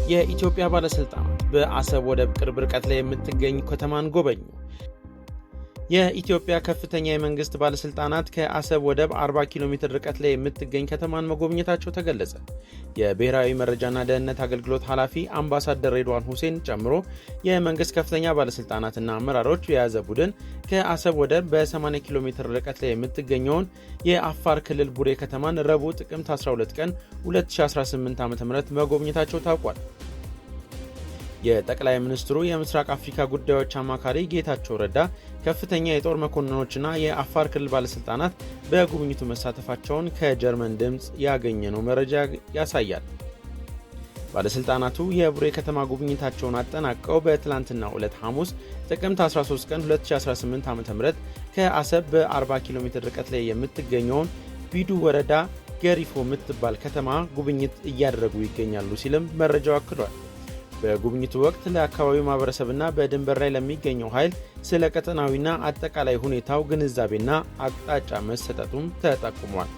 የኢትዮጵያ ባለሥልጣናት በአሰብ ወደብ ቅርብ ርቀት ላይ የምትገኝ ከተማን ጎበኙ። የኢትዮጵያ ከፍተኛ የመንግስት ባለሥልጣናት ከአሰብ ወደብ 40 ኪሎ ሜትር ርቀት ላይ የምትገኝ ከተማን መጎብኘታቸው ተገለጸ። የብሔራዊ መረጃና ደህንነት አገልግሎት ኃላፊ አምባሳደር ሬድዋን ሁሴን ጨምሮ የመንግስት ከፍተኛ ባለሥልጣናትና አመራሮች የያዘ ቡድን ከአሰብ ወደብ በ80 ኪሎ ሜትር ርቀት ላይ የምትገኘውን የአፋር ክልል ቡሬ ከተማን ረቡዕ ጥቅምት 12 ቀን 2018 ዓ ም መጎብኘታቸው ታውቋል። የጠቅላይ ሚኒስትሩ የምስራቅ አፍሪካ ጉዳዮች አማካሪ ጌታቸው ረዳ፣ ከፍተኛ የጦር መኮንኖችና የአፋር ክልል ባለሥልጣናት በጉብኝቱ መሳተፋቸውን ከጀርመን ድምፅ ያገኘነው መረጃ ያሳያል። ባለሥልጣናቱ የቡሬ ከተማ ጉብኝታቸውን አጠናቀው በትላንትናው ዕለት ሐሙስ ጥቅምት 13 ቀን 2018 ዓ ም ከአሰብ በ40 ኪሎ ሜትር ርቀት ላይ የምትገኘውን ቢዱ ወረዳ ገሪፎ የምትባል ከተማ ጉብኝት እያደረጉ ይገኛሉ ሲልም መረጃው አክሏል። በጉብኝቱ ወቅት ለአካባቢው ማህበረሰብና በድንበር ላይ ለሚገኘው ኃይል ስለ ቀጠናዊና አጠቃላይ ሁኔታው ግንዛቤና አቅጣጫ መሰጠቱም ተጠቁሟል።